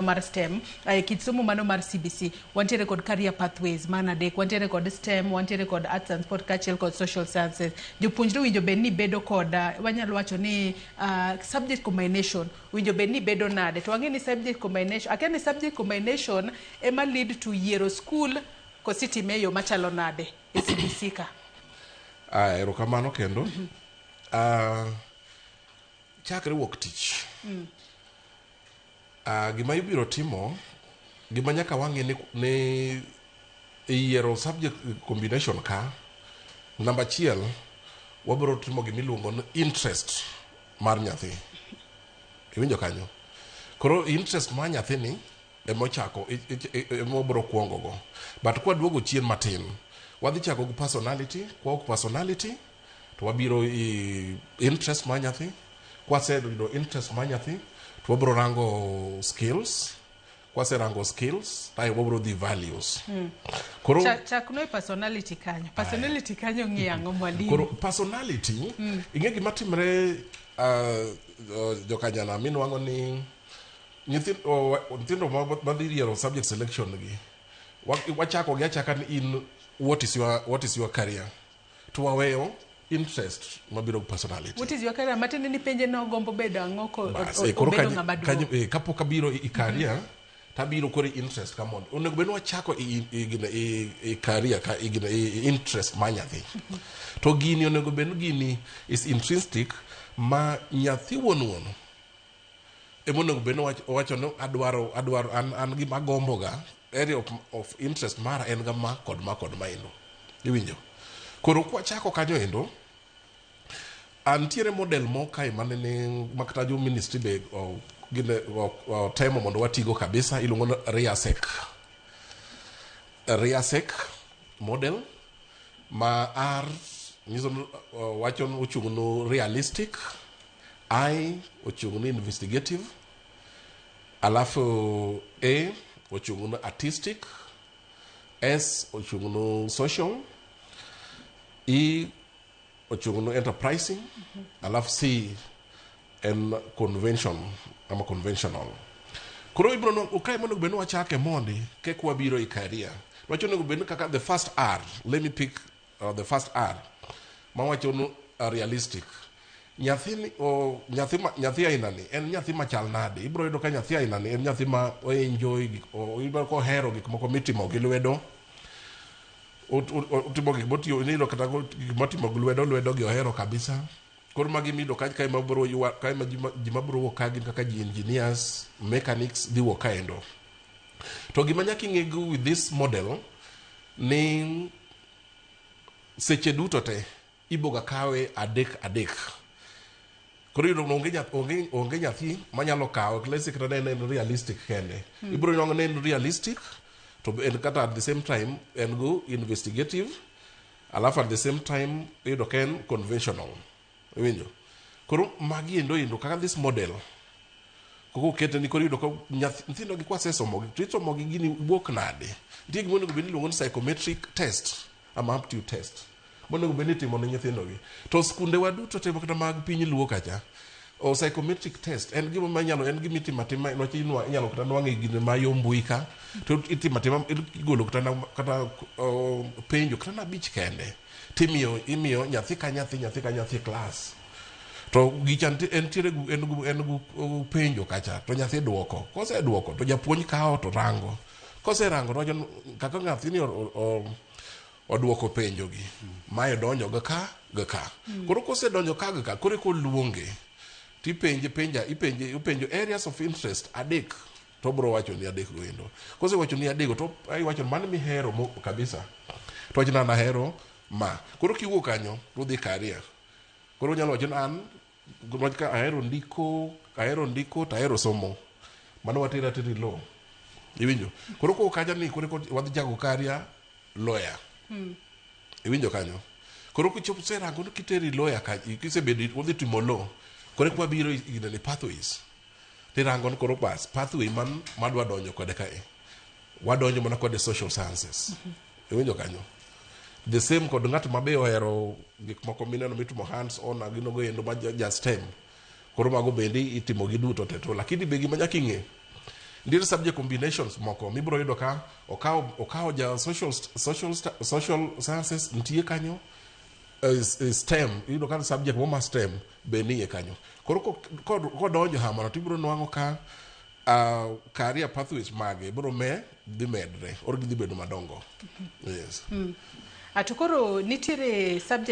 Mar STEM, e kit somo mano mar CBC, wantiere kod career pathways mana adek. Wantiere kod STEM, wantiere kod arts and sport kaachiel kod social sciences. Jopuonjre winjo bed ni bedo kod, wanyalo wacho ni subject combination winjo bed ni bedo nade? To wang'e ni subject combination, akia ni subject combination ema lead to yiero school koso itime e yo machalo nade e CBC ka? Ah, erokamano kendo. Chakre wuok tich. Gima ibiro timo, gima nyaka wang'e ni e yiero subject combination ka, namba achiel, wabiro timo gima iluongo ni interest mar nyathi. Iwinjo kanyo? Koro interest mar nyathini emochako ema wabiro kuongo go. But kwaduogo chien matin, wadhi chako gi personality, kwawuok personality, to wabiro i interest mar nyathi. Kwaseyudo interest mar nyathi, to wabiro rango skills. Kwaserango skills, ae wabiro dhi values. Koro Chakno e personality kanyo. Personality kanyo ng'i ang'o, mwalimu? Koro personality, ing'e gima timre, jokanyana minwang'o ni nyithindo madhi yiero subject selection gi, wachako gi achaka ni in what is your career, to waweyo interest mabiro gi personality. What is your career? Matiende ni penje no gombo bedo ang'o ko Bas, koro obedo ng'ama kanyo, duong'. Kapok abiro i career, tabiro koro i interest ka mondo onego bed ni wachako i career ka i interest mar nyathi. To gini onego bed ni gini is intrinsic, ma nyathi wuon wuon ema onego bed ni owacho ni adwaro an gima agombo ga, area of interest mara en ga ma kod ma kod ma endo. Iwinjo? Koro kwachako kanyo endo, antiere model mo kae manene makata jo ministry be gine otemo mondo watigo kabisa, iluongo ni RIASEC. RIASEC model ma R nyiso ni wacho ni ochung' no realistic, I ochung' ni investigative, alafu A ochung' no artistic, S ochung' no social, E ochung' no enterprising, alafu C en convention ama conventional. Koro ibiro no kae monego bed ni wachake mondi kek wabiro i career. Wacho onego bed ni kaka the first R, let me pick the first R mawacho ni realistic. Nyathi ni o, nyathi ma, nyathi aina ni en nyathi machal nade? Ibiro yudo ka nyathi aina ni en nyathi ma o enjoy gik ibiro kohero gik moko mitimo gi lwedo. Otimo gik motiyo iyudo kata gik motimo gi lwedo, lwedo gi ohero kabisa. Koro magi miyudo ka kae mabiro ywa kae ma ji mabiro wuok ka gin kaka ji engineers, mechanics dhi wuok kaendo. To gima nyaka ing'e go with this model ni seche duto te iboga kawe adek adek. Koro iyudo ni onge nyathi manyalo kawo, let's say kata ne en realistic kende. Ibiro nwang'o ni en realistic to en kata at the same time en go investigative, alafu at the same time iyudo ka en conventional. Iwinjo? Koro magi endo kaka this model koko okete ni koro iyudo ka nyithindo gi kwasesomogi to isomogi gini wuok nade? Nitie gima onego bed ni iluongo ni psychometric test ama aptitude test monego bed ni itimo ne nyithindo gi. To skunde wa duto te kata mag piny luo kacha, o psychometric test en gima ma inyalo, en gima itimo atima niwach inyalo kata nwang'e gine ma yo mbui ka, to itimo atima igolo kata penjo kata na abich kende timiyo imiyo nyathi ka nyathi, nyathi ka nyathi e klas, to gicha entiere en gu penjo kacha to nyathi duoko. Koseduoko to japuonj kawo to rango. Koserango to wacho ni kaka nyathini oduoko penjo gi, mae donjo ga ka ga ka. Koro kosedonjo ka ga ka, koro eka oluonge tipenje penja ipenje ipenjo areas of interest adek, to obiro wacho ni adek go endo. Kosewacho ni adek go, to iwacho ni mano mihero kabisa, to wacho ni an ahero ma. Koro kiwuok kanyo to udhi career. Koro onyalo wacho ni an wach ka ahero ndiko, ahero ndiko to ahero somo, mano watero atero i law. Iwinjo? Koro kowuok kacha ni koro wadhi chako career lawyer. Iwinjo kanyo? Koro kichopo serango ni kiteri lawyer ka kisebedo udhi timo law, koro eka wabiro i pathways. Tirango ni koro bas pathway man madwa donjo kode kae, wadonjo mana kode social sciences. Iwinjo kanyo? The same kod ng'at ma be ohero gik moko mineno mitimo hands on gino go endo ma ja STEM. Koro mago bende itimo gi duto te, to lakini be gima nyaka ing'e Nitiere subject combinations moko mibiro yudo ka okawo okawo ja social, social, social sciences nitie kanyo, STEM, iyudo ka subject mo ma STEM be nie kanyo. Koro kodonjo hamano tibiro nwang'o ka career pathways mage biro me dhi medre or gidhi bedo madongo. Yes. To koro nitiere subject